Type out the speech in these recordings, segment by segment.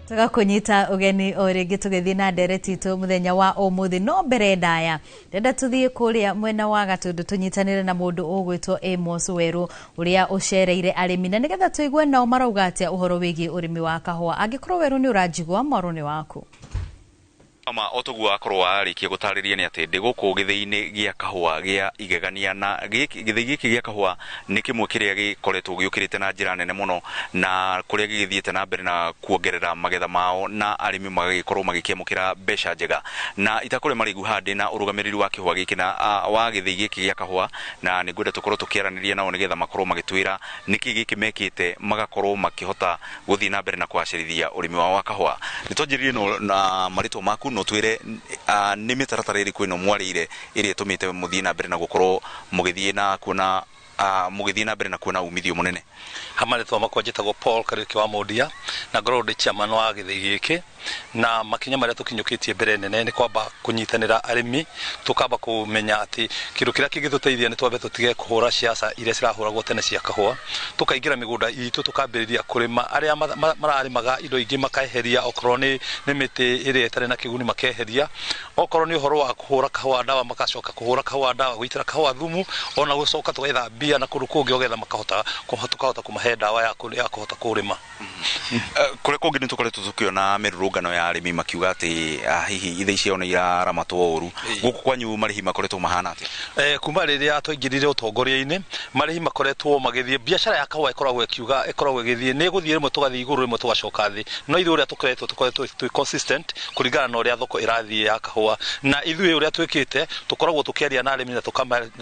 Tũgakũnyita ũgeni o rĩngĩ tũgĩthiĩ na ndereti itũ mũthenya wa ũmũthĩ. No mbere ndaya ndenda tũthiĩ kũrĩa mwena wa Gatũndũ tũnyitanĩre na mũndũ ũgwĩtwo Amos Werũ ũrĩa ũcereire arĩmi na nĩgetha tũigue nao marauga atĩa ũhoro wĩgiĩ ũrĩmi wa kahũa. Angĩkorwo Werũ nĩ ũranjigua, mwaro nĩ waku. Ma o toguo wakorwo warĩkia gũtarĩria nĩ atĩ ndĩ gũkũ gĩthĩi-inĩ gĩa kahũa gĩa Igegania, na gĩthĩi gĩkĩ gĩa kahũa nĩ kĩmwe kĩrĩa gĩkoretwo gĩũkĩrĩte na njĩra nene mũno, na kũrĩa gĩgĩthiĩte na mbere na kuongerera magetha mao na arĩmi magagĩkorwo magĩkĩamũkĩra mbeca njega. Na itakũrĩa marĩgu haha ndĩ na ũrũgamĩrĩri wa kĩhũa gĩkĩ na wa gĩthĩi gĩkĩ gĩa kahũa, na nĩ ngwenda tũkorwo tũkĩaranĩria nao nĩgetha makorwo magĩtwĩra nĩkĩ gĩkĩ mekĩte magakorwo makĩhota gũthiĩ na mbere na kũgacĩrithia ũrĩmi wao wa kahũa. Nĩ twanjĩrĩrie na marĩtwa maku, no twĩre nĩ mĩtaratara ĩrĩkũ ĩno mwarĩire ĩrĩa ĩtũmĩte mũthiĩ na mbere na gũkorwo mũgĩthiĩ na kuona mũgĩthiĩ na mbere na kuona umithio mũnene. Ha marĩtwa makwa njĩtagwo Paul Kariuki wa Mũndia, na ngoragwo ndĩ chairman wa gĩthĩi gĩkĩ. Na makinya marĩa tũkinyũkĩtie mbere nene nĩ kwamba kũnyitanĩra arĩmi, tũkamba kũmenya atĩ kĩndũ kĩrĩa kĩngĩtũteithia nĩ twambe tũtige kũhũra ciaca iria cirahũragwo tene cia kahũa, tũkaingĩra mĩgũnda itũ tũkambĩrĩria kũrĩma. Arĩa mararĩmaga indo ingĩ makaeheria, okorwo nĩ mĩtĩ ĩrĩa ĩtarĩ na kĩguni makeheria, okorwo nĩ ũhoro wa kũhũra kahũa ndawa magacoka kũhũra kahũa ndawa, gũitĩra kahũa thumu, ona gũcoka tũgetha mbia na kũndũ kũngĩ ogetha makahota tũkahota kũmahe ndawa ya kũhota kũrĩma. Kũrĩa kũngĩ nĩ tũkoretwo tũkĩona mĩrũrũngano ya arĩmi makiuga atĩ hihi ithĩi ciao nĩ iraramatwo ũru. Gũkũ kwanyu marĩhi makoretwo mahana atĩa? Kuma rĩrĩa twaingĩrire ũtongoria-inĩ, marĩhi makoretwo magĩthiĩ. Biacara ya kahũa ĩkoragwo ĩkiuga ĩkoragwo ĩgĩthiĩ, nĩ ĩgũthiĩ rĩmwe tũgathiĩ igũrũ, rĩmwe tũgacoka thĩ, no ithuĩ ũrĩa tũkoretwo twĩ consistent kũringana na ũrĩa thoko ĩrathiĩ ya kahũa. Na ithuĩ ũrĩa twĩkĩte, tũkoragwo tũkĩaria na arĩmi na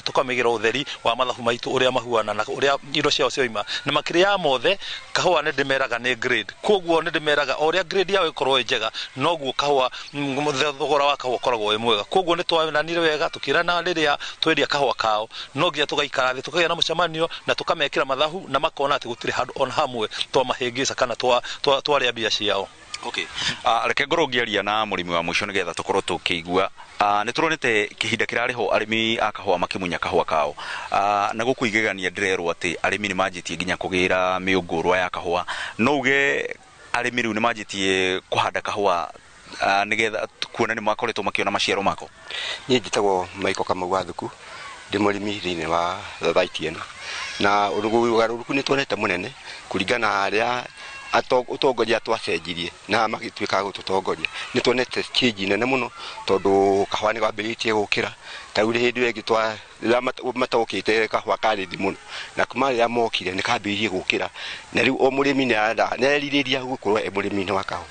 tũkamĩgĩra ũtheri wa mathabu maitũ ũrĩa mahuana na ũrĩa indo ciao cioima. Na makĩria ya mothe, kahũa nĩ ndĩmeraga nĩ grade, koguo nĩ ndĩmeraga o ũrĩa grade yao ĩkorwo ĩ njega noguo kahũa thogora wa kahũa ũkoragwo wĩ mwega. Koguo nĩ twananire wega tũkĩrana rĩrĩa twendia kahũa kao no nginya tũgaikara thĩ tũkagĩa na mũcemanio na tũkamekĩra mathabu na makona atĩ gũtirĩ handũ ona hamwe twamahĩngĩca kana twarĩa mbia ciao. Okay. Reke ngorwo ngĩaria na mũrĩmi wa mũico nĩgetha tũkorwo tũkĩigua. Nĩ tũronete kĩhinda kĩrarĩ ho arĩmi a kahũa makĩmunya kahũa kao. Na gũkũ Igegania ndĩrerwo atĩ arĩmi nĩ manjĩtie nginya kũgĩra mĩũngũrwa ya kahũa. No uge arĩmi rĩu nĩ manjĩtie kũhanda kahũa nĩgetha kuona nĩ makoretwo makĩona maciaro mako. Niĩ njĩtagwo Michael Kamau wa Thuku, ndĩ mũrĩmi thĩinĩ wa thothaiti ĩno, na ũgarũrũku nĩ tuonete mũnene kũringana na arĩa ũtongoria twacenjirie na magĩtuĩka a gũtũtongoria. Nĩ tuonete change nene mũno tondũ kahũa nĩ gambĩrĩtie gũkĩra. Ta rĩu hĩndĩ ĩyo ĩngĩ rĩrĩa matokĩte kahũa karĩ thĩ mũno, na kuma rĩrĩa mokire nĩ kambĩrĩirie gũkĩra, na rĩu o mũrĩmi nĩ arerirĩria gũkorwo e mũrĩmi-inĩ wa kahũa.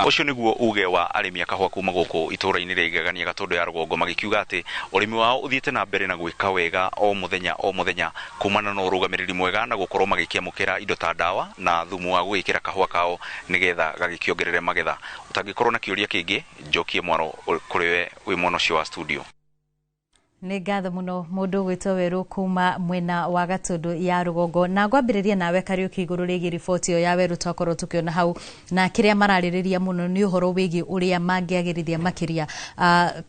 Ũcio nĩguo uge wa arĩmi a kahũa kuma gũkũ itũũra-inĩ rĩa Igegania Gatũndũ ya Rũgongo, magĩkiuga atĩ ũrĩmi wao ũthiĩte na mbere na gwĩka wega o mũthenya o mũthenya kumana na ũrũgamĩrĩri mwega na gũkorwo magĩkĩamũkĩra indo ta ndawa na thumu wa gũgĩkĩra kahũa kao nĩgetha gagĩkĩongerere magetha. Ũtangĩkorwo na kĩũria kĩngĩ, njokie mwaro kũrĩ we wĩ mwena ũcio wa studio. Nĩ ngatho mũno mũndũ ũgwĩtwo Werũ kuma mwena wa Gatũndũ ya Rũgongo. Na ngwambĩrĩria nawe Kariũki igũrũ rĩgiĩ riboti ĩyo ya Werũ twakorwo tũkĩona hau, na kĩrĩa mararĩrĩria mũno nĩ ũhoro wĩgiĩ ũrĩa mangĩagĩrithia makĩria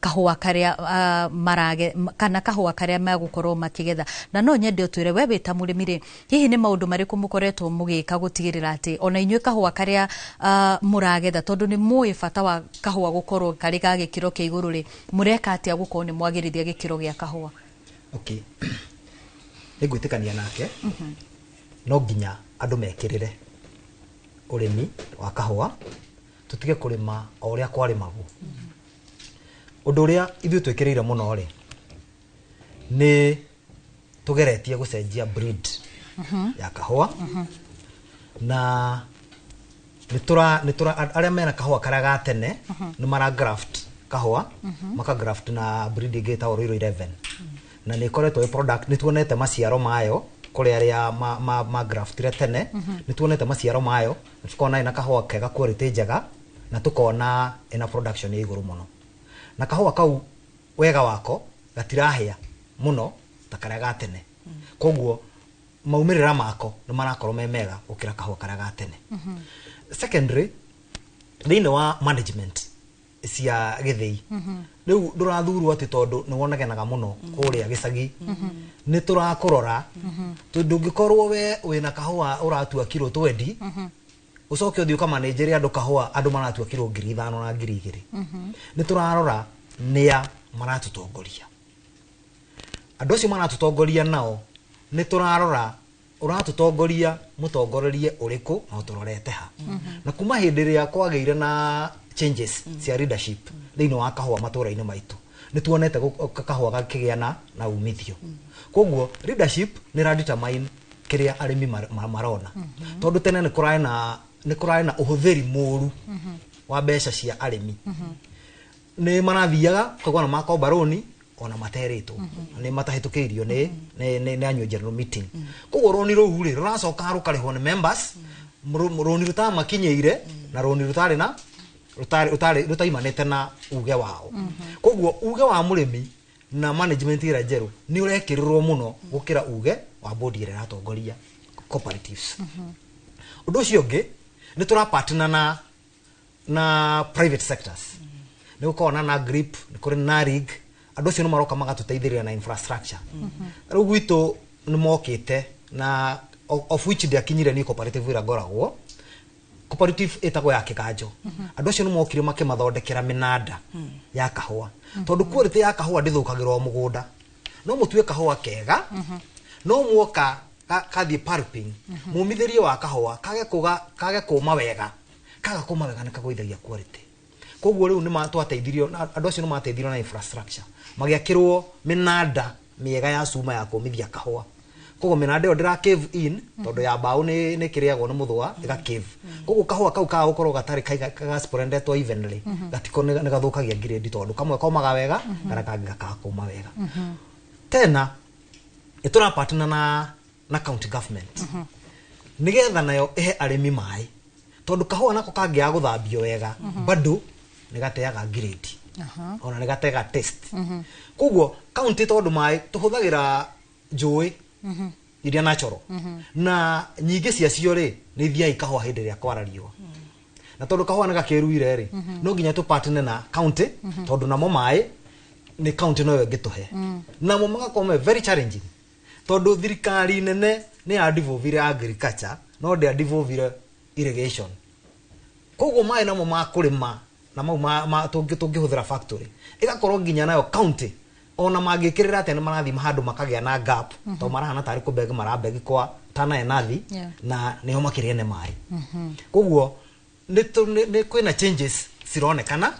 kahũa karĩa marage kana kahũa karĩa megũkorwo makĩgetha. Na no nyende ũtwĩre we wĩ ta mũrĩmi rĩ, hihi nĩ maũndũ marĩkũ mũkoretwo mũgĩka gũtigĩrĩra atĩ ona inyuĩ kahũa karĩa mũragetha, tondũ nĩ mũĩ bata wa kahũa gũkorwo karĩ ga gĩkĩro kĩa igũrũ rĩ, mũreka atĩa gũkorwo nĩ mwagĩrithia gĩkĩro gĩa kahũa? Okay. Nĩ ngwĩtĩkania nake. No nginya andũ mekĩrĩre ũrĩmi wa kahũa, tũtige kũrĩma o ũrĩa kwarĩmagwo. Ũndũ ũrĩa ithuĩ twĩkĩrĩire mũno rĩ, nĩ tũgeretie gũcenjia breed ya kahũa, na nĩ tũra arĩa mena kahũa karĩa ga tene nĩ mara graft kahũa, maka graft na breed ĩngĩ ĩtagwo Ruiru 11, na nĩ ĩkoretwo ĩ product. Nĩ tuonete maciaro mayo kũrĩ arĩa ma graftire tene, nĩ tuonete maciaro mayo na tukona ĩna kahũa kega, quality njega, na tukona ĩna production ya igũrũ mũno. Na kahũa kau wega wako gatirahĩa mũno ta karĩa ga tene, koguo maumĩrĩra mako nĩ marakorwo me mega gũkĩra kahũa karĩa ga tene. Secondary, thĩinĩ wa management cia gĩthĩi, rĩu ndũrathurwo atĩ tondũ nĩ wonekenaga mũno kũrĩa gĩcagi, nĩ tũrakũrora tondũ ndũngĩkorwo we wĩna kahũa ũratua kiro 20. Ucoke uthii ukamanenjere andu kahua, andu maratua kiro 5,000 na 2,000. Ni turarora nia maratutongoria. Andu acio maratutongoria nao ni turarora uratutongoria mutongorerie uriku na uturorete ha. Na kuma hindi ria kwageire na changes cia leadership thiini wa kahua matura-ini maitu, ni tuonete kahua gakigia na umithio. Koguo leadership ni ra determine kiria arimi marona. Tondu tene ni kurai na uhuthiri muru wa mbeca cia arimi. Ni marathiaga kagwa na makomba roni ona materitwo, ni matahitukiirio ni annual general meeting. Koguo roni ruu ri ruracoka rukarihwo ni members, roni rutamakinyeire na roni rutari na rutari rutaimanite na uge wao. Koguo uge wa murimi na management ira njeru ni urekirirwo muno gukira uge wa board ira iratongoria cooperatives. Undu ucio ungi ni turapartner na private sectors. Ni gukona na grip, ni kuri na rig, andu acio ni maroka magatuteithĩrĩria na infrastructure. Riu gwitu ni mokite na of which ndiakinyire ni cooperative ira ngoragwo. Cooperative ĩtagwo ya Kiganjo. Andu acio ni mokire makimathondekera minanda ya kahua. Tondu quality ya kahua ndithukagirwo mugunda. No mutue kahua kega, no muoka kathie pulping, mumithirie wa kahua kage kuma wega. Kaga kuma wega nikagũithagia quality. Koguo riu ni twateithirio, andu acio ni mateithirio na infrastructure. Magiakirwo minanda miega ya cuma ya kumithia kahua. Koguo minanda ĩyo ndĩra cave in, tondu ya mbaũ ni kĩrĩagwo nĩ mũthũa, ĩga cave. Koguo kahua kau kaga gũkorwo gatarĩ gasprendetwo evenly, gatiko nĩ gathũkagia grade, tondu kamwe komaga wega kana kangĩ gakaga kũma wega. Tena ĩtũra partner na county government nigetha nayo ĩhe arĩmi maĩ, tondu kahua nako kangĩaga gũthambio wega bado nĩ gateaga grade, ona nĩ gateaga taste. Koguo county tondu maĩ tũhũthagĩra njũĩ iria natural, na nyingĩ ciacio rĩ nĩ ithiaga ikahũa hĩndĩ ĩrĩa kwara riũa. Na tondu kahũa nĩ gakĩruire rĩ, no nginya tũ partner na county, tondu namo maĩ nĩ county noyo ĩngĩtũhe. Namo magakorwo me very challenging, tondu thirikari nene nĩ ya devolvire agriculture no ndĩa devolvire irrigation. Koguo maĩ namo ma kũrĩma na mau tũngĩhũthĩra factory ĩgakorwo nginya nayo county ona mangĩkĩrĩra atĩa nĩ marathiĩ handũ makagĩa na gap, tondũ marahana tarĩ kũbeg marabeg kwa Tana Enathi, na nĩho makĩrĩ ene maĩ. Koguo nĩ kwĩna changes cironekana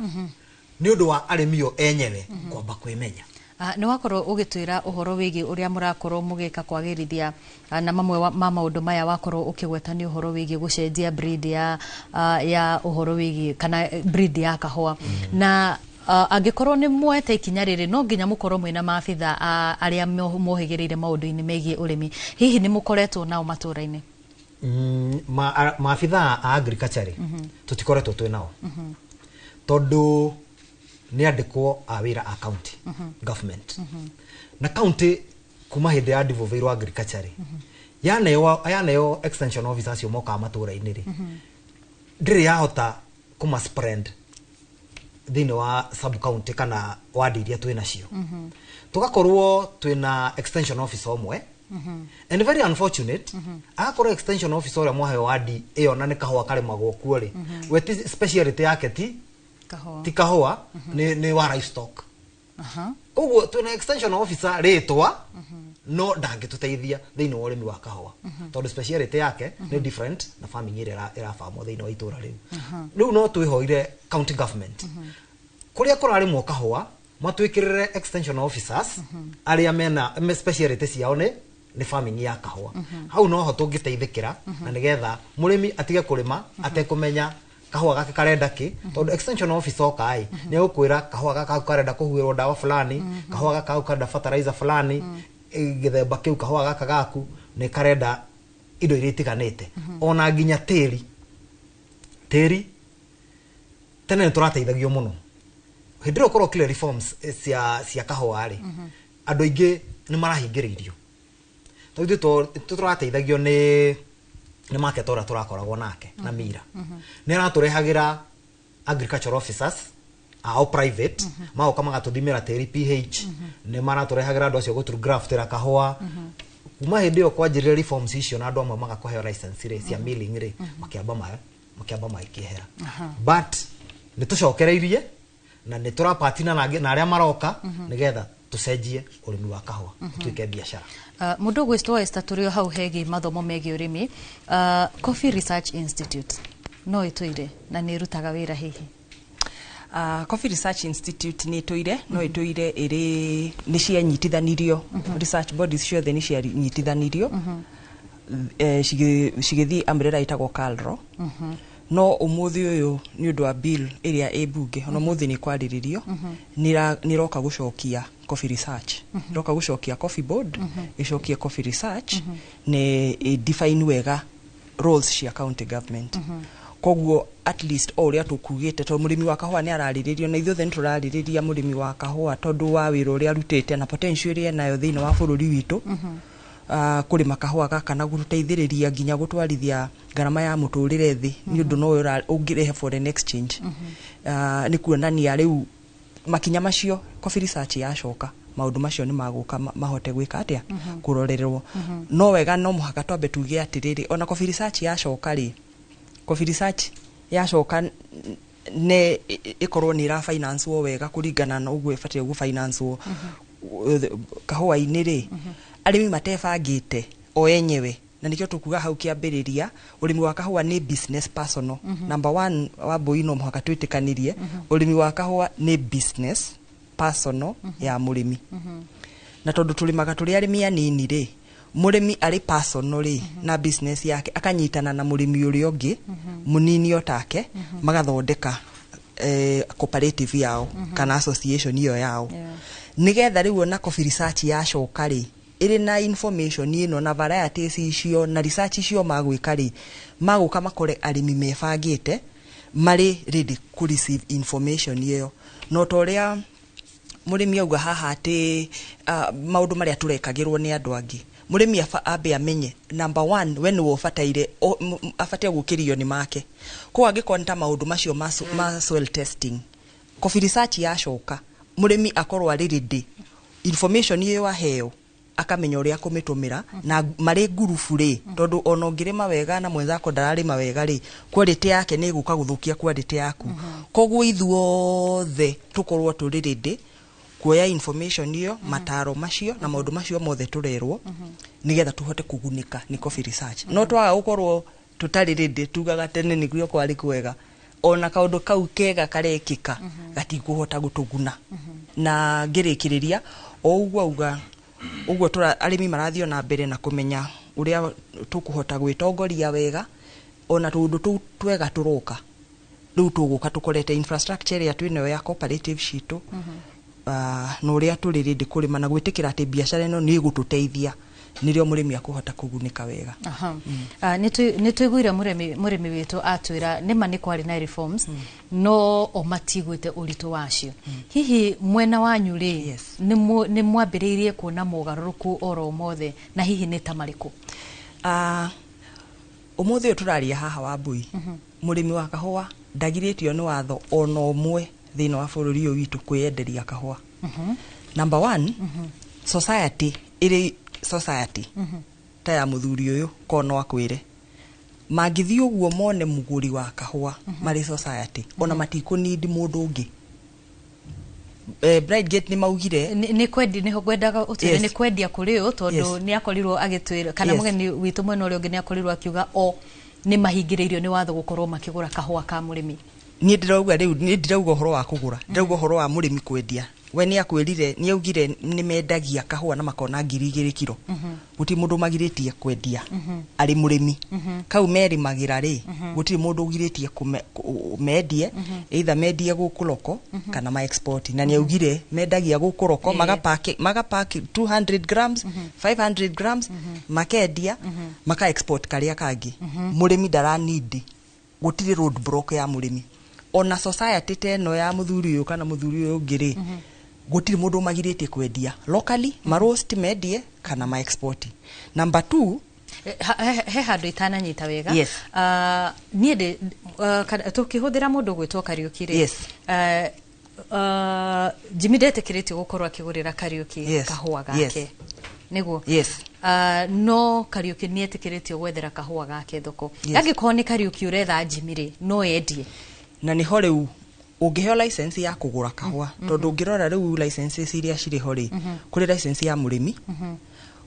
nĩ ũndũ wa arĩmi o enyewe kwamba kwĩmenya. Nĩ wakorwo ũgĩtwĩra ũhoro wĩgiĩ ũrĩa mũrakorwo mũgĩka kwagĩrithia, na mamwe ma maũndũ maya wakorwo ũkĩgweta nĩ ũhoro wĩgiĩ gũcenjia breed ya ũhoro wĩgiĩ kana breed ya kahũa. Na angĩkorwo nĩ muoete ikinya rĩrĩ, no nginya mũkorwo mwĩna maabitha arĩa mohĩgĩrĩire maũndũ-inĩ megiĩ ũrĩmi. Hihi nĩ mũkoretwo nao matũra-inĩ? Maabitha a agriculture tũtikoretwo twĩ nao, tondũ nĩ andĩkwo a wĩra a county government. Na county kuma hĩndĩ ya devolve agriculture yaneo extension officers acio mokaga matũra-inĩ rĩ, ndĩrĩ yahota kũma spread thĩinĩ wa sub county kana ward iria twĩ nacio. Tũgakorwo twĩna extension officer ũmwe, and very unfortunate, agakorwo extension officer ũrĩa mwaheo wadi ĩyo na nĩ kahũa karĩmagwo kuo rĩ, we ti speciality yake ti kahũa, nĩ wa livestock. Koguo twĩna extension officer rĩtwa no ndangĩtũteithia thĩinĩ wa ũrĩmi wa kahũa, tondũ speciality yake nĩ different na farming ĩrĩa ĩrabamwo thĩinĩ wa itũra rĩu. Rĩu no twĩhoire county government kũrĩa kũrarĩmwo kahũa matwĩkĩrĩre extension officers arĩa mena speciality ciao nĩ farming ya kahũa. Hau noho tũngĩteithĩkĩra, na nĩgetha mũrĩmi atige kũrĩma atekũmenya kahũa gake karenda kĩ, tondũ extension officer oka ĩ nĩ egũkwĩra kahũa gaka karenda kũhuhĩrwo ndawa fulani, kahũa gaka karenda fertilizer fulani, gĩthemba kĩu kahũa gaka gaku nĩ karenda indo iria itiganĩte. Ona nginya tĩri tene nĩ tũrateithagio mũno hĩndĩ ĩrĩa ũkorwo reforms cia kahũa rĩ, andũ aingĩ nĩ marahingĩrĩirio, tondũ ithuĩ tũrateithagio nĩ market ũrĩa tũrakoragwo nake na Mira. Nĩ aratũrehagĩra agricultural officers ao private, magoka magatũthimĩra tĩri pH, nĩ maratũrehagĩra andũ acio gũtũgraftĩra kahũa. Kuma hĩndĩ ĩyo kwanjĩrĩria reforms icio na andũ amwe magakũheo license rĩ cia milling rĩ, makĩamba Makiamba magĩkĩehera, but nĩ tũcokereirie na nĩ tũrapatina na arĩa maroka nĩgetha tũcenjie ũrĩmi wa kahũa ũtuĩke biacara. Mũndũ ũgwĩtwo Esther, tũrĩ o hau hegiĩ mathomo megiĩ ũrĩmi, Coffee Research Institute no ĩtũire na nĩ ĩrutaga wĩra hihi? Coffee Research Institute nĩ ĩtũire, no ĩtũire ĩrĩ nĩ cianyitithanirio, research bodies ciothe nĩ cianyitithanirio cigĩthiĩ umbrella ĩtagwo KALRO. No ũmũthĩ ũyũ, nĩ ũndũ wa bill ĩrĩa ĩ mbunge, ona ũmũthĩ nĩ kwarĩrĩrio, nĩ ĩroka gũcokia coffee research, ĩroka gũcokia Coffee Board, ĩcokie coffee research, nĩ ĩ define wega roles cia county government. Koguo at least o ũrĩa tũkugĩte, tondũ mũrĩmi wa kahũa nĩ ararĩrĩrio na ithuothe nĩ tũrarĩrĩria mũrĩmi wa kahũa tondũ wa wĩra ũrĩa arutĩte na potential ĩrĩa enayo thĩinĩ wa bũrũri witũ, kũrĩma kahũa gaka na gũtũteithĩrĩria nginya gũtwarithia ngarama ya mũtũrĩre thĩ, nĩ ũndũ no ũngĩrehe foreign exchange. Nĩ kuonania rĩu makinya macio, coffee research yacoka, maũndũ macio nĩ magũka mahote gwĩka atĩa, kũrorerwo. No wega, no mũhaka twambe tuge atĩrĩrĩ, ona coffee research yacoka rĩ, coffee research yacoka ne ĩkorwo nĩ ĩra finance wega kũringana na ũguo ĩbatiĩ gũ finance kahũa-inĩ rĩ, arĩmi matebangĩte o enyewe. Na nĩkĩo tũkuga hau kĩambĩrĩria, ũrĩmi wa kahũa nĩ business personal. Number one, Wambui, no mũhaka twĩtĩkanĩrie, ũrĩmi wa kahũa nĩ business personal ya mũrĩmi. Na tondũ tũrĩmaga tũrĩ arĩmi anini rĩ, mũrĩmi arĩ personal rĩ, na business yake, akanyitana na mũrĩmi ũrĩa ũngĩ mũnini o take, magathondeka cooperative yao kana association ĩyo yao, nĩgetha rĩu ona coffee research yacoka rĩ, ĩrĩ na information ĩno na varieties icio na research icio magwĩka rĩ, magũka makore arĩmi mebangĩte, marĩ ready ku receive information ĩyo. No ta ũrĩa mũrĩmi auga haha atĩ maũndũ marĩa tũrekagĩrwo nĩ andũ angĩ, mũrĩmi ambe amenye number one, we nĩwe ũbataire abatie gũkĩrio nĩ make. Koguo angĩkorwo nĩ ta maũndũ macio ma soil testing, coffee research yacoka, mũrĩmi akorwo arĩ ready, information ĩyo aheo akamenya ũrĩa akũmĩtũmĩra na marĩ ngurubu rĩ, tondũ ona ũngĩrĩma wega na mwenzako ndararĩma wega rĩ, quality yake nĩ ĩgũka gũthũkia quality yaku. Koguo ithuothe tũkorwo tũrĩ ready kuoya information ĩyo, mataro macio na maũndũ macio mothe tũrerwo, nĩgetha tũhote kũgunĩka nĩ coffee research. No twaga gũkorwo tũtarĩ ready, tugaga tene nĩguo kwarĩ kwega, ona kaũndũ kau kega karekĩka gatikũhota gũtũguna. Na ngĩrĩkĩrĩria o ũguo auga ũguo, arĩmi marathiĩ na mbere na kũmenya ũrĩa tũkũhota gwĩtongoria wega. Ona tũũndũ tũu twega tũroka rĩu, tũgũka tũkorete infrastructure ĩrĩa twĩnayo ya cooperative citũ, na ũrĩa tũrĩ ready kũrĩma na gwĩtĩkĩra atĩ biacara ĩno nĩ ĩgũtũteithia, nĩrĩo mũrĩmi akũhota kũgunĩka wega. Aha. Nĩ tũiguire mũrĩmi witũ atwĩra nĩma nĩ kwarĩ na reforms, no o matiguĩte ũritũ wacio. Hihi mwena wanyu rĩ, nĩ mwambĩrĩirie kuona mogarũrũku oro mothe, na hihi nĩ ta marĩkũ? Ũmũthĩ ũyũ tũraria haha, Wambui, mũrĩmi wa kahũa ndagirĩtio nĩ watho ona ũmwe thĩinĩ wa bũrũri ũyũ witũ kwĩyenderia kahũa. Number one, society ĩrĩ society ta ya mũthuri ũyũ, ko no akwĩre mangĩthiĩ ũguo mone mũgũri wa kahũa marĩ society, ona matikũnindi mũndũ ũngĩ. Bridegate nĩ maugire Nĩ kwendi nĩho ngwendaga ũtwĩre. Nĩ kwendia kũrĩ ũ, tondũ nĩ akorirwo agĩtwĩra kana mũgeni witũ mwena ũrĩa ũngĩ nĩ akorirwo akiuga o nĩ mahingĩrĩirio nĩ watho gũkorwo makĩgũra kahũa ka mũrĩmi. Niĩ ndĩrauga rĩu, niĩ ndirauga ũhoro wa kũgũra, ndĩrauga ũhoro wa mũrĩmi kwendia. We nĩ akwĩrire, nĩ augire nĩ mendagia kahũa na makona 2000 kiro. Gũtirĩ mũndũ magirĩtie kwendia arĩ mũrĩmi kau merĩmagĩra rĩ, gũtirĩ mũndũ ũgirĩtie mendie, either mendie gũkũ loko kana ma export. Na nĩ augire mendagia gũkũ loko, magapaki 200 grams, 500 grams, makendia, maka export karĩa kangĩ. Mũrĩmi ndaranindi, gũtirĩ road block ya mũrĩmi. Ona society ta ĩno ya mũthuri ũyũ kana mũthuri ũyũ ũngĩ rĩ, gũtirĩ mũndũ ũmagirĩtie kwendia locally, maroast mendie kana ma export. Number two, He handũ itananyita wega. Yes. Niĩ ndĩ tũkĩhũthĩra mũndũ gwĩtwo Kariũki rĩ, Jimmy ndetĩkĩrĩtio gũkorwo akĩgũrĩra Kariũki kahũa gake. Nĩguo. Yes. No Kariuki nĩ etĩkĩrĩtio gwethera kahũa gake thoko. Yes. Angĩkorwo nĩ Kariuki ũretha Jimmy rĩ, no endie? Na nĩho rĩu ũngĩheo license ya kũgũra kahũa, tondũ ũngĩrora rĩu licenses iria cirĩ ho rĩ, kũrĩ license ya mũrĩmi,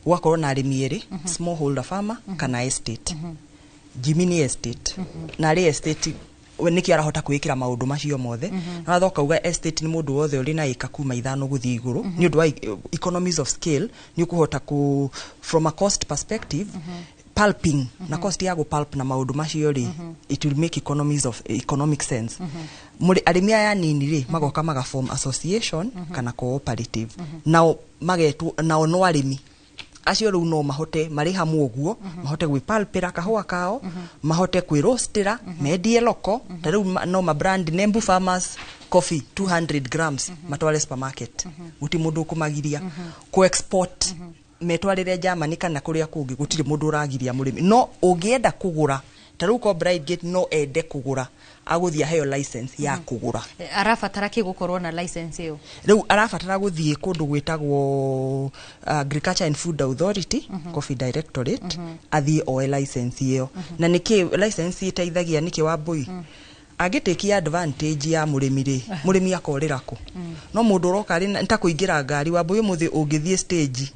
gũgakorwo na arĩmi erĩ, smallholder farmer kana estate. Jimmy nĩ estate, na arĩ estate we nĩkĩo arahota kwĩĩkĩra maũndũ macio mothe. Na watho ũkauga estate nĩ mũndũ wothe ũrĩ na ĩka kuma 5 gũthiĩ igũrũ, nĩ ũndũ wa economies of scale, nĩ ũkũhota kũ from a cost perspective, pulping na cost ya gũ pulp na maũndũ macio rĩ, it will make economies of economic sense. Mũrĩ arĩmi aya anini rĩ, magoka maga form association kana cooperative, nao magetwo, nao no arĩmi acio rĩu no mahote marĩ hamwe ũguo mahote gwĩpalpĩra kahũa kao, mahote kwĩrostĩra, mendie loko. Ta rĩu no ma brand Nembu Farmers Coffee 200 grams matware supermarket, gũtirĩ mũndũ ũkũmagiria. Kũ export metwarĩre Germany kana kũrĩa kũngĩ, gũtirĩ mũndũ ũragiria mũrĩmi. No ũngĩenda kũgũra, ta rĩu ko Bridegate no ende kũgũra, agũthiĩ aheo license ya kũgũra. Arabatara kĩ gũkorwo na license ĩyo? Rĩu arabatara gũthiĩ kũndũ gwĩtagwo Agriculture and Food Authority, Coffee Directorate, athiĩ oe license ĩyo. Na nĩkĩ license ĩteithagia? Nĩkĩ Wambui angĩtĩkia advantage ya mũrĩmi rĩ, mũrĩmi akorĩra kũ? No mũndũ ũroka arĩ nĩ ta kũingĩra ngari. Wambui, ũmũthĩ ũngĩthiĩ stage,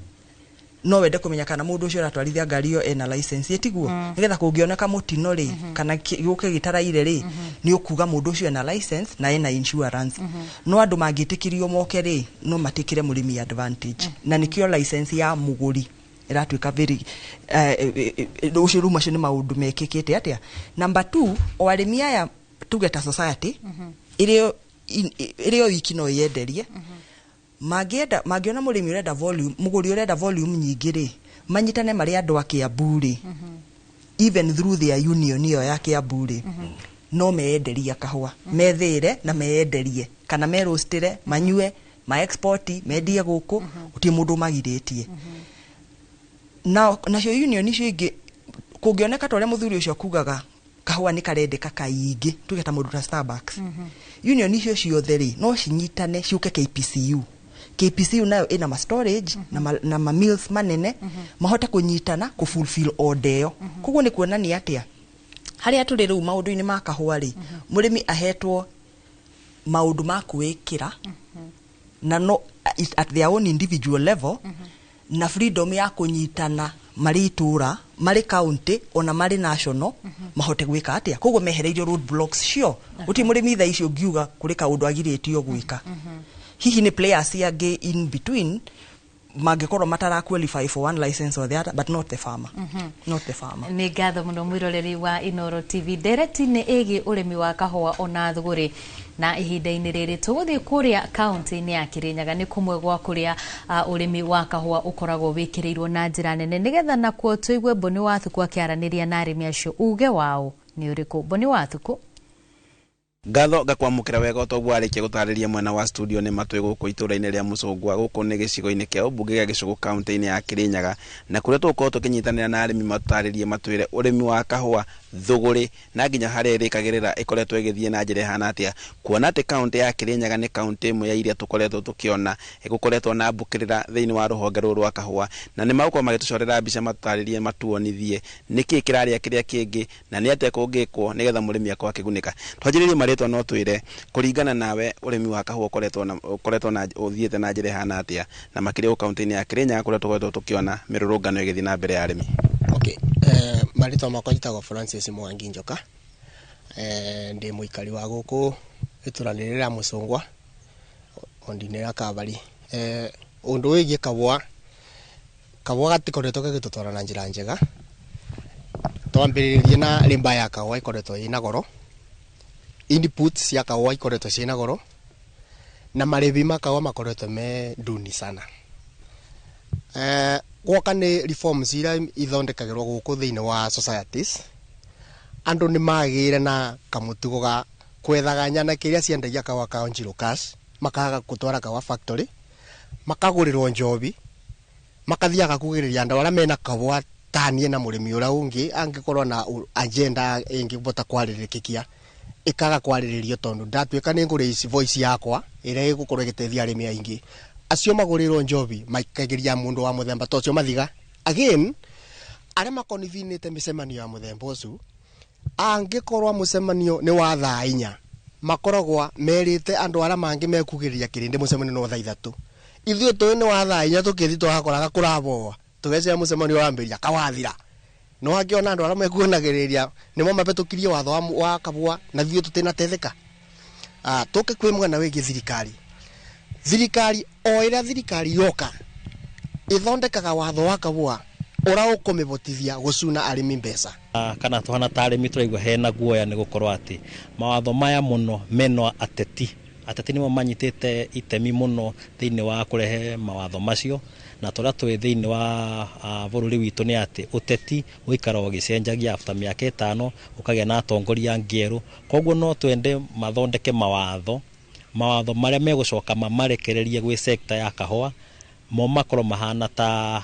no wende kũmenya kana mũndũ ũcio ũratwarithia ngari ĩyo ena license, ĩtiguo? Nĩgetha kũngĩoneka mũtino rĩ, kana gũke gĩtaraire rĩ, nĩ ũkuga mũndũ ũcio ena license na ena insurance. No andũ mangĩtĩkĩrio moke rĩ, no matĩkĩre mũrĩmi advantage, na nĩkĩo license ya mũgũri ĩratuĩka very ũcio. Rĩu macio nĩ maũndũ mekĩkĩte atĩa. Number two, o arĩmi aya tuge ta society ĩrĩ ĩrĩ o wiki no ĩyenderie, mangĩenda, mangĩona mũrĩmi ũrenda volume, mũgũri ũrenda volume nyingĩ rĩ, manyitane marĩ andũ a Kiambu rĩ, even through their union ĩyo ya Kiambu rĩ, no meyenderia kahũa, methĩre na meyenderie kana merostĩre, manyue, ma export, mendie gũkũ, gũtirĩ mũndũ ũmagirĩtie. Na nacio union icio ingĩ, kũngĩoneka ta ũrĩa mũthuri ũcio akugaga kahũa nĩ karendeka kaingĩ, tuge ta mũndũ ta Starbucks, union icio ciothe rĩ, no cinyitane ciũke KPCU. KPCU nayo ĩna ma storage na ma mills manene, mahote kũnyitana kũ fulfill order ĩyo. Koguo nĩ kuonania atĩa harĩa tũrĩ rĩu maũndũ-inĩ ma kahũa rĩ, mũrĩmi ahetwo maũndũ ma kwĩĩkĩra na no at their own individual level, na freedom ya kũnyitana marĩ itũra, marĩ county, ona marĩ national, mahote gwĩka atĩa. Koguo mehereirio road blocks cio. Gũtirĩ mũrĩmi thaa icio ũngiuga kũrĩ kaũndũ agirĩtio gwĩka. Hihi nĩ players angĩ in between mangĩkorwo matara qualify for one license or the other, but not the farmer, not the farmer. Nĩ ngatho mũno mwĩroreri wa Inoro TV. Ndereti-inĩ ĩgiĩ ũrĩmi wa kahũa ona thũgũrĩ, na ihinda-inĩ rĩrĩ tũgũthiĩ kũrĩa kaunti-inĩ ya Kĩrĩnyaga, nĩ kũmwe gwa kũrĩa ũrĩmi wa kahũa ũkoragwo wĩkĩrĩirwo na njĩra nene, nĩgetha nakuo tũigue Mboni wa Thuku akĩaranĩria na arĩmi acio uge wao nĩ ũrĩkũ. Mboni wa Thuku. Ngatho ngakwamũkĩra wega. Toguo arĩkia gũtarĩria mwena wa studio, nĩ matwĩ gũkũ itũra-inĩ rĩa Mũcũngwa. Gũkũ nĩ gĩcigo-inĩ kĩa ũmbunge gĩa Gĩcũgũ, kaunti-inĩ ya Kĩrĩnyaga, na kũrĩa tũgũkorwo tũkĩnyitanĩra na arĩmi matũtarĩrie, matwĩre ũrĩmi wa kahũa, thũgũrĩ na nginya harĩa ĩrĩkagĩrĩra ĩkoretwo ĩgĩthiĩ na njĩra ĩhana atĩa, kuona atĩ kaunti ya Kĩrĩnyaga nĩ kaunti ĩmwe ya iria tũkoretwo tũkĩona gũkoretwo na mbũkĩrĩra thĩinĩ wa rũhonge rũrũ rwa kahũa. Na nĩ magũkorwo magĩtũcorera mbica, matũtarĩrie, matuonithie nĩkĩ kĩrarĩa kĩrĩa kĩngĩ na nĩ atĩa kũngĩkwo nĩgetha mũrĩmi akorwo akĩgunĩka. Twanjĩrĩrie marĩtwa, no twĩre kũringana nawe ũrĩmi wa kahũa ũkoretwo na ũthiĩte na njĩra ĩhana atĩa, na makĩria gũkũ kaunti-inĩ ya Kĩrĩnyaga kũrĩa tũkoretwo tũkĩona mĩrũrũngano ĩgĩthiĩ na mbere ya arĩmi. Okay. Marĩtwa makwa njĩtagwo Francis Mwangi Njoka. Ndĩ mũikari wa gũkũ itũra rĩrĩ rĩa Mũcũngwa, ward-inĩ ya Kavari. Ũndũ wĩgiĩ kahũa, kahũa gatikoretwo gagĩtũtwara na njĩra njega. Twambĩrĩrie na rĩmba ya kahũa ĩkoretwo ĩna goro, inputs cia kahũa ikoretwo ciĩna goro, na marĩhi ma kahũa makoretwo me duni sana. Gwoka nĩ reforms iria ithondekagĩrwo gũkũ thĩinĩ wa societies, andũ nĩ magĩire na kamũtugo ga kwethaga nyanake iria ciendagia kahũa kao Njiro Cash, makaga gũtwara kahũa factory, makagũrĩrwo njobi, makathiaga kugĩrĩria andũ arĩa mena kahũa tanie na mũrĩmi ũrĩa ũngĩ angĩkorwo na agenda ĩngĩbota kwarĩrĩkĩkia ĩkaga kwarĩrĩrio, tondũ ndatuĩka nĩ ngũraise voice yakwa ĩrĩa ĩgũkorwo ĩgĩteithia arĩmi aingĩ. Acio magũrĩrwo njobi maikagiria mũndũ wa mũthemba ta ũcio mathiga. Again, arĩa makonithinĩte mĩcemanio ya mũthemba ũcio, angĩkorwo mũcemanio nĩ wa thaa 4, makoragwo merĩte andũ arĩa mangĩ mekugĩrĩria kĩrĩndĩ mũcemanio nĩ wa thaa 3. Ithuĩ tũĩ nĩ wa thaa 4 tũkĩthiĩ tũgakoraga kũraboa, tũgeciria mũcemanio wambĩrĩria kawathira. No angĩona andũ arĩa mekuonagĩrĩria nĩmo mabetũkirie watho wa kabua na ithuĩ tũtĩnatetheka. Tũke kwĩ mwena wĩgiĩ thirikari. Thirikari o ĩrĩa thirikari yoka ĩthondekaga watho wa kabua ũrĩa ũkũmĩbotithia gũcuna arĩmi mbeca. Kana tũhana ta arĩmi tũraigua hena guoya nĩ gũkorwo atĩ mawatho maya mũno mena ateti. Ateti nĩmo manyitĩte itemi mũno thĩinĩ wa kũrehe mawatho macio, na tũrĩa twĩ thĩinĩ wa bũrũri witũ nĩ atĩ ũteti ũikara ũgĩcenjagia after mĩaka 5 ũkagĩa na atongoria angĩ erũ. Koguo no twende mathondeke mawatho marĩa megũcoka mamarekererie gwĩ sector ya kahũa, mo makorwo mahana ta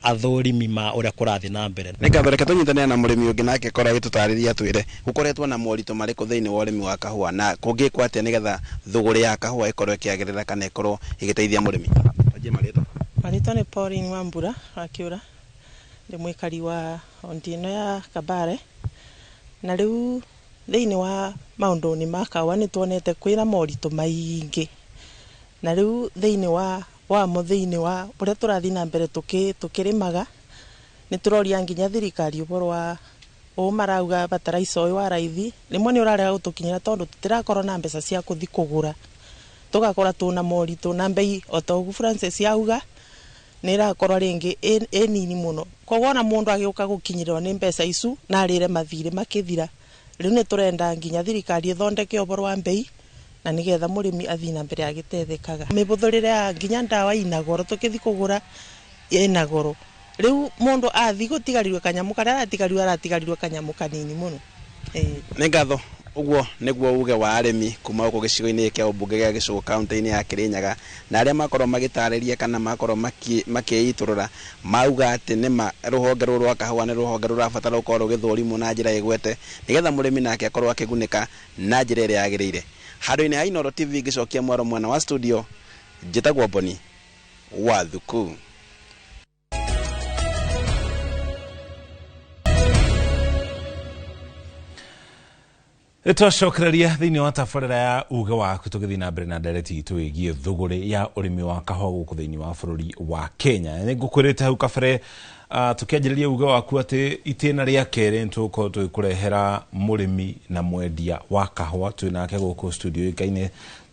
athũrimi ma ũrĩa kũrathiĩ na mbere. Nĩ ngatho, reke tũnyitanĩre na mũrĩmi ũngĩ nake korwo agĩtũtarĩria atwĩre gũkoretwo na moritũ marĩkũ thĩinĩ wa ũrĩmi wa kahũa na kũngĩkwo atĩa nĩgetha thũgũrĩ ya kahũa ĩkorwo ĩkĩagĩrĩra kana ĩkorwo ĩgĩteithia mũrĩmi. Anjie marĩtwa. Marĩtwa nĩ Pauline Wambura wa Kĩũra, ndĩ mwĩkari wa ondi ĩno ya Kabare. Na rĩu thĩinĩ wa maũndũ-inĩ ma kahũa nĩ tuonete kwĩna moritũ maingĩ, na rĩu thĩinĩ wa wamo thĩinĩ wa ũrĩa tũrathiĩ na mbere tũkĩrĩmaga nĩ tũroria nginya thirikari ũhoro wa ũũ marauga bataraica ũyũ wa raithi rĩmwe nĩ ũrarega gũtũkinyĩra tondũ tũtirakorwo na mbeca cia kũthi kũgũra, tũgakora tũna moritũ na mbei o ta ũguo Francis auga nĩ ĩrakorwo rĩngĩ ĩ nini mũno. Koguo ona mũndũ agĩũka gũkinyĩrwo nĩ mbeca icu na arĩre mathirĩ makĩthira. Rĩu nĩ tũrenda nginya thirikari ĩthondeke ũhoro wa mbei na nĩgetha mũrĩmi athiĩ na mbere agĩtethekaga. Mĩbũthũrĩre ya nginya ndawa ina goro tũkĩthi kũgũra ĩna goro. Rĩu mũndũ athi gũtigarirwe kanyamũ karĩa aratigarirwe aratigarirwe kanyamũ kanini mũno. Nĩ ngatho, ũguo nĩguo uge wa arĩmi kuma gũkũ gĩcigo-inĩ kĩa ũmbunge gĩa Gĩcũgũ kaunti-inĩ ya Kĩrĩnyaga, na arĩa makorwo magĩtarĩria kana makorwo makĩitũrũra mauga atĩ nĩma rũhonge rũrũ rwa kahũa nĩ rũhonge rũrabatara gũkorwo rũgĩthũrimwo na njĩra ĩgwete nĩgetha mũrĩmi nake akorwo akĩgunĩka na njĩra ĩrĩa yagĩrĩire. Handũ-inĩ ha Inooro TV ngĩcokia mwaro mwena wa studio, njĩtagwo Boni wa Thuku. Twacokereria thĩinĩ wa tabarĩra ya uge waku tũgĩthiĩ na mbere na ndereti itũ ĩgiĩ thũgũrĩ ya ũrĩmi wa kahũa gũkũ thĩinĩ wa bũrũri wa Kenya. Nĩ ngũkwĩrĩte hau kabere tũkĩanjĩrĩria uge waku atĩ itĩna rĩa kerĩ nĩ tũgũkorwo tũgĩkũrehera mũrĩmi na mwendia wa kahũa twĩ nake gũkũ studio ĩkaine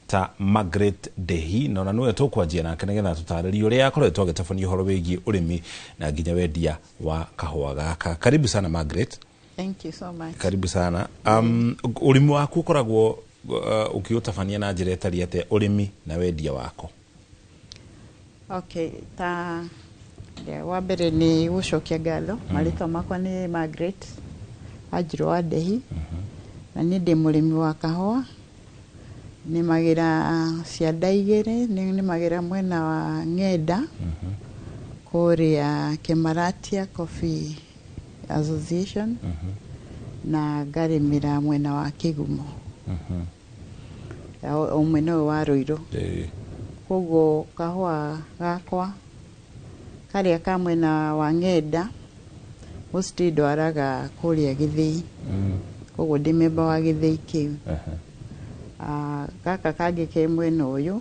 ta Margaret Dehi, na ona nĩwe tũkwanjia nake nĩgetha tũtarĩrie ũrĩa akoretwo agĩtabania ũhoro wĩgiĩ ũrĩmi na nginya wendia wa kahũa gaka. Karibu sana Margaret. Thank you so much. Karibu sana. Ũrĩmi waku ũkoragwo ũkĩũtabania na njĩra ĩtariĩ atĩa, ũrĩmi na wendia wako? Okay, ta wa mbere nĩ gũcokia ngatho. Marĩtwa makwa nĩ Margaret Wanjirũ wa Ndehi, na niĩ ndĩ mũrĩmi wa kahũa. Nĩmagĩra cianda igĩrĩ, nĩmagĩra mwena wa Ng'enda kũrĩa Kemaratia Coffee Association, na ngarĩmĩra mwena wa Kĩgumo, o mwena ũyũ wa Rũirũ. Koguo kahũa gakwa karĩa ka mwena wa Ng'enda mostly ndwaraga kũrĩa Gĩthĩi, koguo ndĩ memba wa Gĩthĩi kĩu. Gaka kangĩ ke mwena ũyũ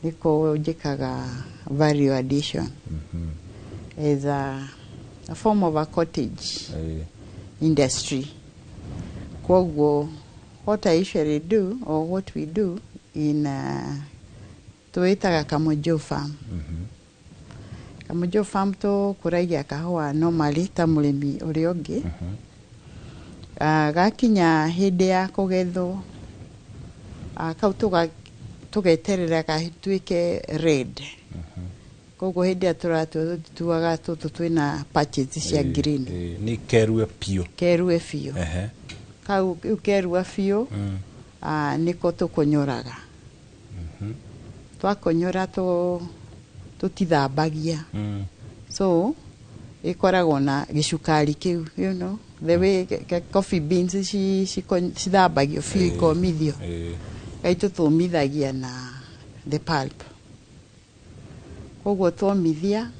nĩko njĩkaga value addition as a form of a cottage industry. Koguo what I usually do or what we do in tuitaga Kamojo Farm. Kamojo Farm tũkũragia kahũa normally ta mũrĩmi ũrĩa ũngĩ. Gakinya hĩndĩ ya kũgethwo, kau tũgeterera gatuĩke red. Koguo hĩndĩ ĩrĩa tũratua tũtuaga tũtũ twĩna patches cia green. Nĩ kerue biũ. Kerue biũ. Kau kerua biũ, nĩko tũkonyoraga. Twakonyora tũtithambagia. So ĩkoragwo na gĩcukari kĩu, you know, the way coffee beans cithambagio biũ ikomithio. Gaitũ tũmithagia na the pulp. Koguo twomithia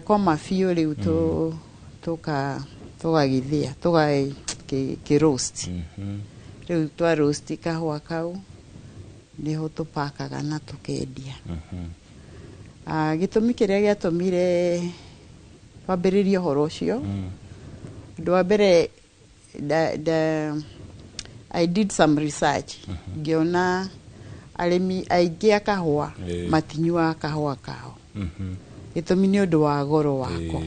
koma biũ rĩu tũka tũgagĩthĩa tũgakĩ roast. Rĩu twa roast kahũa kau nĩho tũpakaga na tũkendia. Gĩtũmi kĩrĩa gĩatũmire twambĩrĩrie ũhoro ũcio, ũndũ wa mbere I did some research, ngĩona arĩmi aingĩ a kahũa matinyuaga kahũa kao. Gĩtũmi nĩ ũndũ wa goro wako.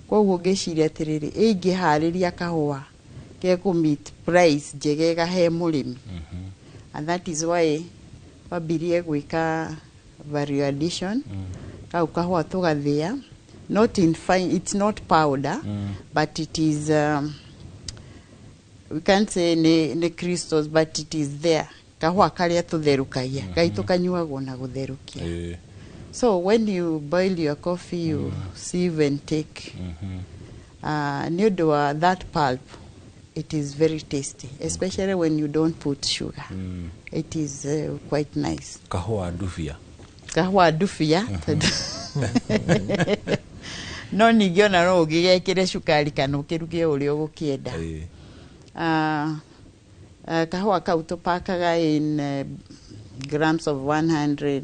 Koguo ngĩciria atĩrĩrĩ, ingĩharĩria kahũa gekũ meet price njegega he mũrĩmi, and that is why twambirie gwĩka value addition. Kau kahũa tũgathĩa, not in fine, it's not powder, but it is we can't say nĩ crystals, but it is there. Kahũa karĩa tũtherũkagia gaitũ kanyuagwo na gũtherũkia. So when you boil your coffee, you sieve and take. Nĩ ũndũ wa that pulp, it is very tasty, especially when you don't put sugar. It is quite nice. Kahũa ndubia. Kahũa ndubia tondũ no ningĩ ona no ũgĩgekĩre cukari kana ũkĩruge ũrĩa ũgũkĩenda. Kahũa kau tũpakaga in grams of 100,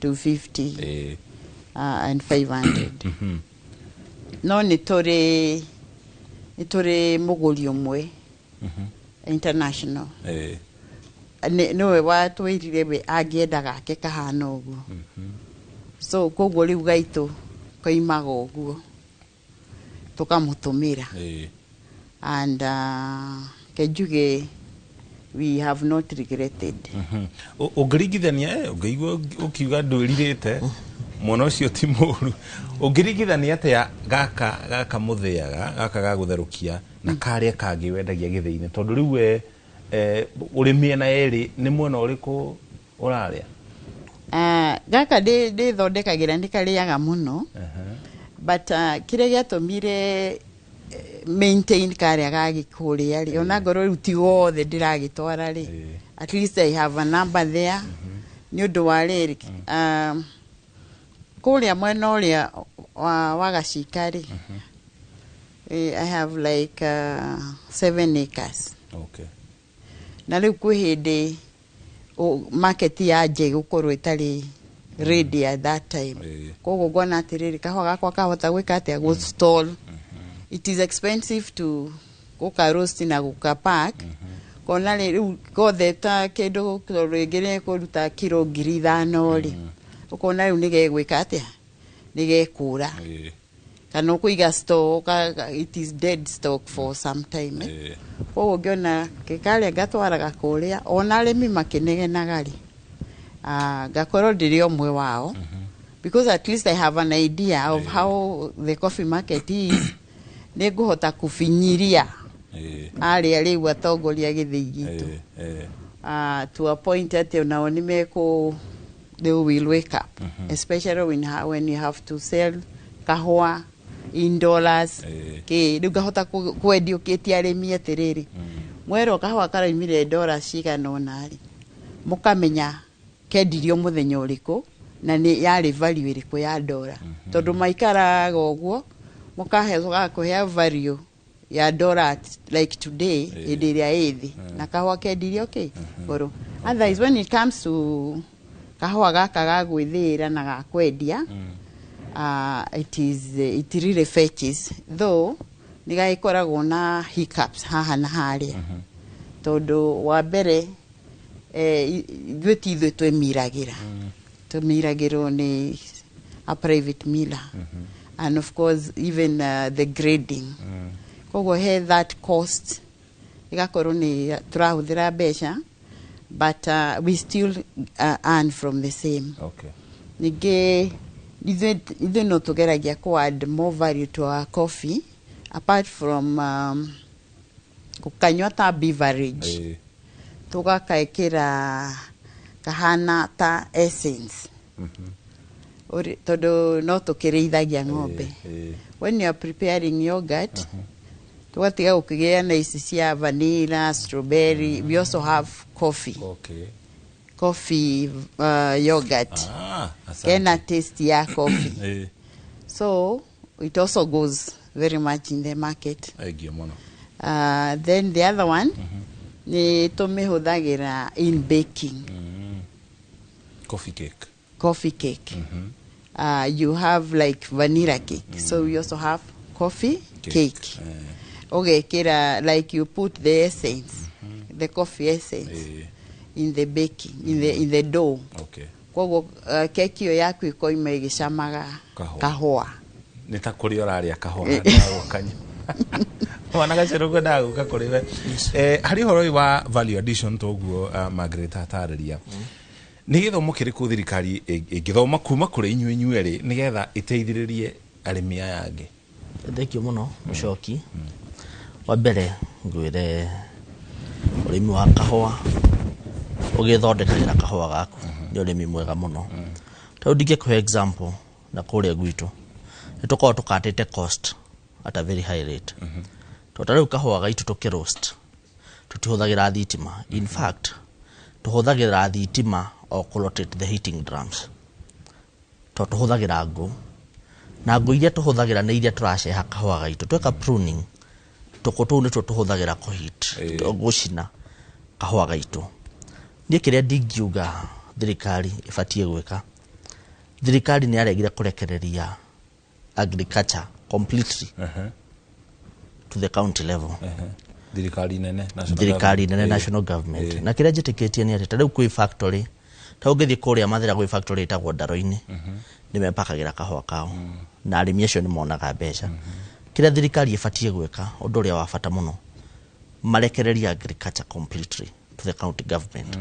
250 and 500. No nĩ tũrĩ mũgũri ũmwe international. Nĩwe watwĩrire we angĩenda gake kahana ũguo. So koguo rĩu gaitũ koimaga ũguo tũkamũtũmĩra. And kenjuge we have not regretted. Ũngĩringithania ũngĩigua ũkiuga ndwĩrirĩte mwena ũcio ti mũru, ũngĩringithania atĩa gaka mũthĩaga gaka ga gũtherũkia na karĩa kangĩ wendagia gĩthĩi-inĩ, tondũ rĩu we ũrĩ mĩena ĩrĩ, nĩ mwena ũrĩkũ ũrarĩa? Gaka ndĩthondekagĩra nĩ karĩaga mũno, but kĩrĩa gĩatũmire maintain karĩa gagĩkũrĩa rĩ, ona ngorwo rĩu ti wothe ndĩragĩtwara rĩ, at least I have a number there nĩ ũndũ wa rĩrĩ, kũrĩa mwena ũrĩa wa gacika rĩ, I have like 7 acres. Na rĩu kwĩ hĩndĩ market ya nje gũkorwo ĩtarĩ ready at that time. Koguo ngona atĩrĩrĩ, kahũa gakwa kahota gwĩka atĩa gũ stall. It is expensive to gũka roast na gũka pack. Kona rĩ, rĩu gothe ta kĩndũ tondũ rĩngĩ nĩ kũruta kiro 5,000 rĩ, ũkona rĩu nĩ gegwĩka atĩa, nĩ gekũra kana ũkũiga store, it is dead stock for some time, eh? Koguo ngĩona karĩa ngatwaraga kũrĩa, ona arĩmi makĩnegenaga rĩ, ngakorwo ndĩrĩ ũmwe wao, because at least I have an idea of how the coffee market is. Nĩ ngũhota kũbinyiria arĩa rĩu atongoria gĩthĩi gitũ to a point atĩ onao nĩ mekũ they will wake up, especially when you have to sell kahũa in dollars. Kĩ rĩu ngahota kwendia ũkĩtie arĩmi atĩrĩrĩ, mwerwo kahũa karaumire ndora cigana ũna rĩ, mũkamenya kendirio mũthenya ũrĩkũ na nĩ yarĩ value ĩrĩkũ ya ndora, tondũ maikaraga ũguo mũkahe kũhea value ya ndora like today, hĩndĩ ĩrĩa ĩ thĩ na kahũa kendirio kĩ goro. Otherwise, when it comes to kahũa gaka ga gwĩthĩĩra na ga kwendia, it really fetches, though nĩ gagĩkoragwo na hiccups haha na harĩa, tondũ wa mbere ithuĩ ti ithuĩ twĩmiragĩra, tũmiragĩrwo nĩ a private miller, and of course even the grading. Koguo he that cost ĩgakorwo nĩ tũrahũthĩra mbeca, but we still earn from the same. Ningĩ ithuĩ no tũgeragia ku add more value to our coffee apart from gũkanyua ta beverage. Tũgakaĩkĩra kahana ta essence. Tondũ no tũkĩrĩithagia ng'ombe, when you are preparing yogurt, tũgatiga gũkĩgĩa na ici cia vanilla, strawberry, we also have coffee. Coffee yogurt. Ah, asante. Kena taste ya coffee. So it also goes very much in the market. Thank mũno. Then the other one nĩ tũmĩhũthagĩra in baking. Coffee cake. Coffee cake. You have like vanilla cake, so we also have coffee cake. Ũgekĩra, like you put the essence, the coffee essence in the baking, in the dough. Koguo keki ĩyo yaku ĩkoima ĩgĩcamaga Kahũa. Kahũa. Nĩ ta kũrĩa ũrarĩa kahũa handũ ha gũkanyua. Mwana gacero kwendaga gũka kũrĩ we. Harĩ ũhoro ũyũ wa value addition toguo Margaret atarĩria, nĩ gĩthomo kĩrĩkũ thirikari ĩngĩthoma kuma kũrĩ inyuĩ inyuerĩ nĩgetha ĩteithĩrĩrie arĩmi aya angĩ? Thank you mũno, mũcoki. Wa mbere ngwĩre, ũrĩmi wa kahũa ũgĩthondekagĩra kahũa gaku nĩ ũrĩmi mwega mũno. Tarĩu ndingĩkũhe example na kũrĩa gwitũ nĩ tũkoragwo tũkatĩte cost at a very high rate, tondũ ta rĩu kahũa gaitũ tũkĩ roast tũtihũthagĩra thitima. In fact, tũhũthagĩra thitima o kũ rotate the heating drums, tondũ tũhũthagĩra ngũ, na ngũ iria tũhũthagĩra nĩ iria tũraceha kahũa gaitũ. Tweka pruning, tũkũ tũu nĩtuo tũhũthagĩra kũheat, gũcina kahũa gaitũ. Niĩ kĩrĩa ndingiuga thirikari ĩbatiĩ gwĩka, thirikari nĩ yaregire kũrekereria agriculture completely to the county level. Thirikari nene, national Thirikari government. nene, national government. Na kĩrĩa njĩtĩkĩtie nĩ atĩ ta rĩu kwĩ factory, ta ũngĩthiĩ kũrĩa Mathĩra gwĩ factory ĩtagwo Ndaro-inĩ, nĩ mepakagĩra kahũa kao na arĩmi acio nĩ monaga mbeca. Kĩrĩa thirikari ĩbatiĩ gwĩka, ũndũ ũrĩa wa bata mũno, marekererie agriculture completely to the county government,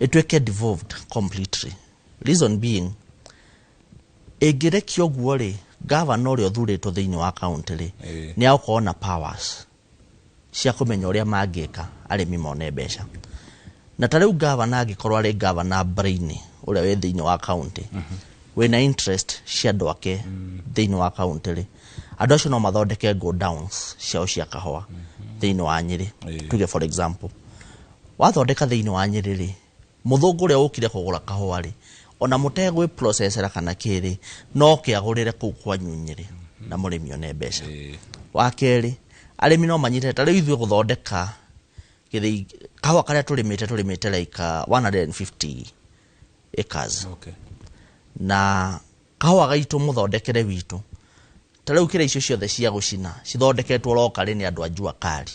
ĩtuĩke devolved completely. Reason being, ĩngĩrekio ũguo rĩ, gavana ũrĩa ũthurĩtwo thĩinĩ wa county rĩ, nĩ agũkorwo na powers cia kũmenya ũrĩa mangĩka arĩmi mone mbeca. Na ta rĩu gavana angĩkorwo arĩ gavana brain ũrĩa wĩ thĩinĩ wa county, wĩna interest cia andũ ake thĩinĩ wa county rĩ, andũ acio no mathondeke go downs ciao cia kahũa thĩinĩ wa Nyĩrĩ. Tuge for example, wathondeka thĩinĩ wa Nyĩrĩ rĩ, mũthũngũ ũrĩa ũkire kũgũra kahũa rĩ, ona mũtegwĩ processera kana kĩrĩ, no kĩagũrĩre kũu kwanyu Nyĩrĩ na mũrĩmi one mbeca. Wa kerĩ, arĩmi no manyite. Ta rĩu ithuĩ gũthondeka gĩthĩi kahũa karĩa tũrĩmĩte like 150 acres. Na kahũa gaitũ mũthondekere witũ, ta rĩu kĩrĩa icio ciothe cia gũcina cithondeketwo locally nĩ andũ a jua kali.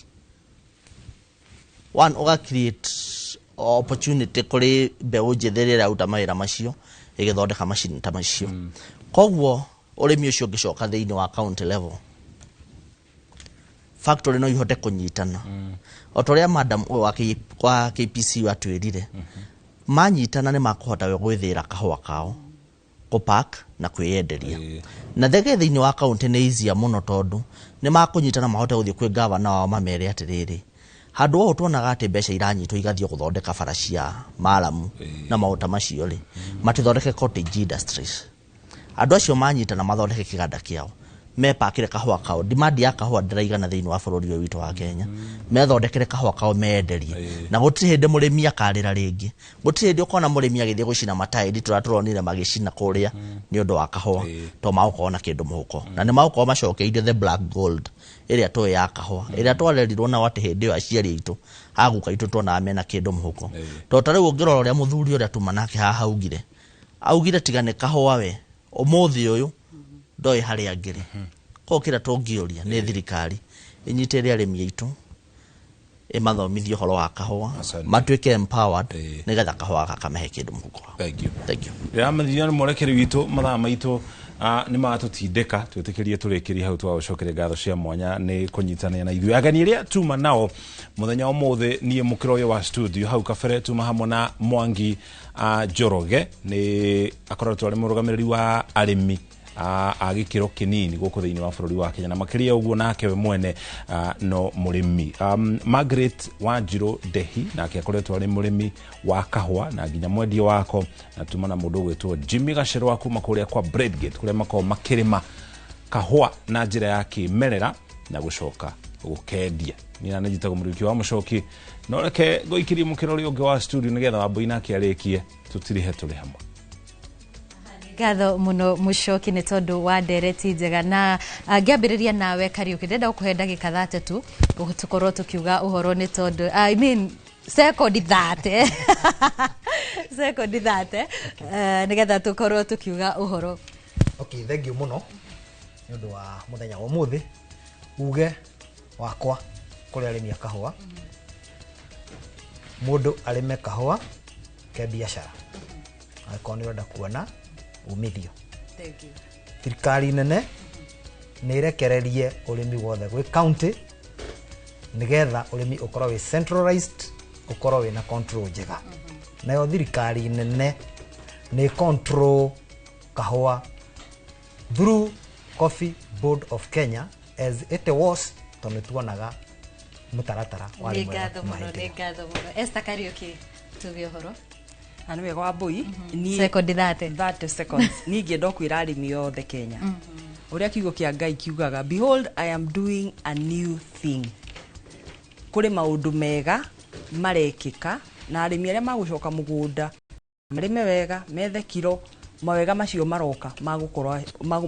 One, ũga create opportunity kũrĩ mbeũ njĩthĩ ĩrĩa ĩraruta mawĩra macio ĩgĩthondeka macini ta macio. Koguo ũrĩmi ũcio ũngĩcoka thĩinĩ wa county level, factory no ihote kũnyitana o ta ũrĩa madam ũyũ wa KPC atwĩrire, manyitana nĩ makũhota gwĩthĩra kahũa kao, kũpack na kwĩyenderia. Na thege thĩinĩ wa county nĩ easier mũno, tondũ nĩ makũnyitana mahote gũthiĩ kwĩ gavana wao mamere atĩrĩrĩ, handũ ũũ tuonaga atĩ mbeca iranyitwo igathiĩ gũthondeka bara cia maramu na maũta macio rĩ, matithondeke cottage industries. Andũ acio manyitana mathondeke kĩganda kĩao, mepakĩre kahũa kao. Demand ya kahũa ndĩraigana thĩinĩ wa bũrũri ũyũ witũ wa Kenya. Methondekere kahũa kao menderie, na gũtirĩ hĩndĩ mũrĩmi akarĩra rĩngĩ. Gũtirĩ hĩndĩ ũkona mũrĩmi agĩthiĩ gũcina mataĩri tũrĩa tũronire magĩcina kũrĩa nĩ ũndũ wa kahũa, to magũkorwo na kĩndũ mũhuko na nĩ magũkorwo macokeirio the black gold ĩrĩa tũĩ ya kahũa, ĩrĩa twarerirwo nao atĩ hĩndĩ ĩyo aciari aitũ, aguka aitũ, tuonaga mena kĩndũ mũhuko. To ta rĩu ũngĩrora ũrĩa mũthuri ũrĩa tuma nake haha augire tiga nĩ kahũa we ũmũthĩ ũyũ ndoĩ harĩa angĩrĩ. Koguo kĩrĩa tũngĩũria nĩ thirikari ĩnyitĩrĩre arĩmi aitũ, ĩmathomithie ũhoro wa kahũa, matuĩke empowered, nĩgetha kahũa gaka kamahe kĩndũ mũhuko. Thank you. Thank you. Ndĩramethia nĩ mwerekeri witũ, mathaa maitũ nĩ matũtindĩka twĩtĩkĩrie tũrĩkĩrie hau. Twagũcokeria ngatho cia mwanya nĩ kũnyitanĩra na ithuĩ ageni arĩa tuma nao mũthenya wa ũmũthĩ. Niĩ mũkĩra ũyũ wa studio, hau kabere tuma hamwe na Mwangi Njoroge, nĩ akoretwo arĩ mũrũgamĩrĩri wa arĩmi a gĩkĩro kĩnini gũkũ thĩinĩ wa bũrũri wa Kenya, na makĩria ũguo nake we mwene no mũrĩmi. Margaret Wanjirũ Ndehi nake akoretwo arĩ mũrĩmi wa kahũa na nginya mwendia wako, na tuma na mũndũ ũgwĩtwo Jimmy Gacero wa kuma kũrĩa kwa Bradgate, kũrĩa makoragwo makĩrĩma kahũa na njĩra ya kĩmerera na gũcoka. Gũkendia. Niĩ na nĩ njĩtagwo Mũrĩki wa Mũcoki, no reke ngũikĩrie mũkĩra ũrĩa ũngĩ wa studio nĩgetha Wambũi nake arĩkie tũtirihe tũrĩ hamwe. Ngatho muno Mucoki nĩ tondũ wa ndereti njega. Na ngĩambĩrĩria nawe Kariũki, ndĩrenda gũkũhe ndagĩka 30 tũkorwo tũkiuga ũhoro, nĩ tondũ, I mean, sekondi 30, sekondi 30, nĩgetha tũkorwo tũkiuga ũhoro. Okay, thank you mũno nĩ ũndũ wa mũthenya wa ũmũthĩ. Uge wakwa kũrĩ arĩmi a kahũa, mũndũ arĩme kahũa ke biacara angĩkorwo nĩ ũrenda kuona umithio. Thank you. Thirikari nene nĩ ĩrekererie ũrĩmi wothe gwĩ county nĩgetha ũrĩmi ũkorwo wĩ centralized, ũkorwo wĩna control njega. Nayo thirikari nene nĩ control kahũa through Coffee Board of Kenya as it was, tondũ tuonaga mũtaratara warĩ Nĩ mwega ngatho kuma mũno. hĩndĩ Nĩ ĩyo. ngatho mũno. Esther Kariũki, tuge ũhoro. Na nĩ wega, Wambũi. Sekondi 30. 30 seconds. Niĩ ingĩenda kwĩra arĩmi othe Kenya ũrĩa kiugo kĩa Ngai kiugaga, "Behold, I am doing a new thing." Kũrĩ maũndũ mega marekĩka, na arĩmi arĩa magũcoka mũgũnda marĩme wega, methe kiro mawega macio maroka magũkorwo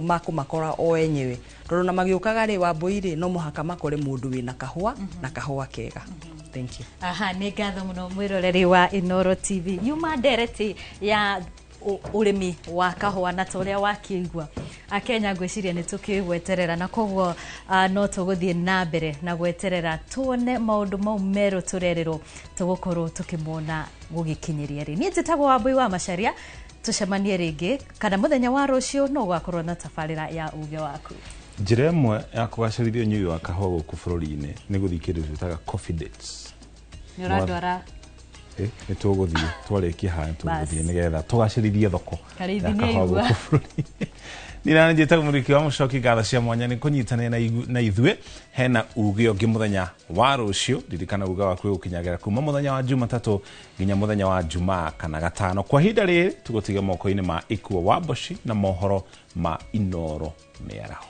makũmakora o enyewe, tondũ na magĩũkaga rĩ, Wambũi rĩ, no mũhaka makore mũndũ wĩna kahũa na kahũa kega. Thank you. Aha, nĩ ngatho mũno mwĩroreri wa Inoro TV. Yuma ndereti ya ũrĩmi wa kahũa, na ta ũrĩa wakĩigua, akenya ngwĩciria nĩ tũkĩgweterera, na koguo no tũgũthiĩ na mbere na gweterera tuone maũndũ mau merũ tũrerĩrwo tũgũkorwo tũkĩmona gũgĩkinyĩria rĩ. Niĩ njĩtagwo Wambũi wa Macaria, tũcemanie rĩngĩ kana mũthenya wa rũciũ no gũgakorwo na tabarĩra ya Uge Waku. Njĩra ĩmwe ya kũgacĩrithia ũnyui wa kahũa gũkũ bũrũri-inĩ nĩ gũthiĩ kĩndũ twĩtaga coffee dates. Nĩ ũrandwara? Nĩ tũgũthiĩ twarĩkia haha, nĩ tũgũthiĩ Bas. nĩgetha tũgacĩrithie thoko Karĩithi ya nĩ kahũa aigua. gũkũ bũrũri-inĩ. Niĩ na njĩtagwo Mũrĩki wa Mũcoki, ngatho cia mwanya nĩ kũnyitanĩra na ithuĩ. Hena uge ũngĩ mũthenya wa rũciũ. Ririkana uge waku ũgũkinyagĩra kuma mũthenya wa Jumatatũ nginya mũthenya wa Jumaa kana Gatano. Kwa ihinda rĩrĩ tũgũtiga moko-inĩ ma Ikuo wa Mboci na mohoro ma Inoro mĩaraho.